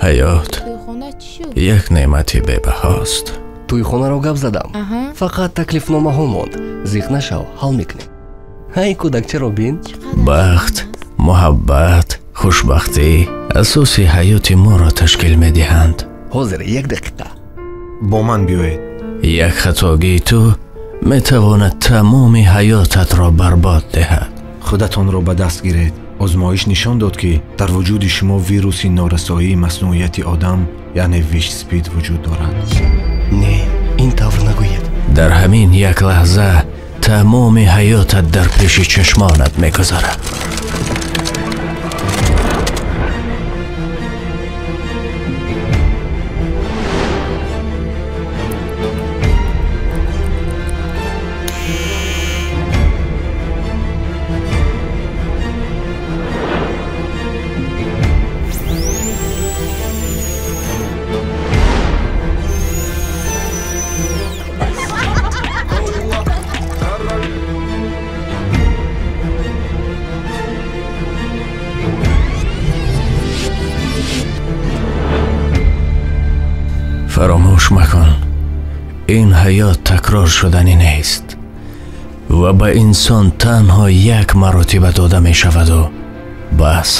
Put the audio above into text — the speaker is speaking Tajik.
Ҳаёт Тӯйхона чӣ шуд? Як неъмати бебаҳост. Тӯйхонаро гап задам. Фақат таклифномаҳо монд. Зиқ нашав, ҳал мекунем. Ҳай, кӯдакчаро бин. Чӣ қадар Бахт, ширин аст. муҳаббат, хушбахтӣ асоси ҳаёти моро ташкил медиҳанд. Ҳозир, як дақиқа. Бо ман биёед. Як хатогии ту метавонад тамоми ҳаётатро барбод диҳад. Худатонро ба даст гиред. Озмоиш нишон дод, ки дар вуҷуди шумо вируси норасоии маснуияти одам, яъне ВИЧ СПИД вуҷуд дорад. Не, ин тавр нагӯед. Дар ҳамин як лаҳза тамоми ҳаётат дар пеши чашмонат мегузарад. Фаромӯш макун, ин ҳаёт такрор шуданӣ нест ва ба инсон танҳо як маротиба дода мешаваду бас.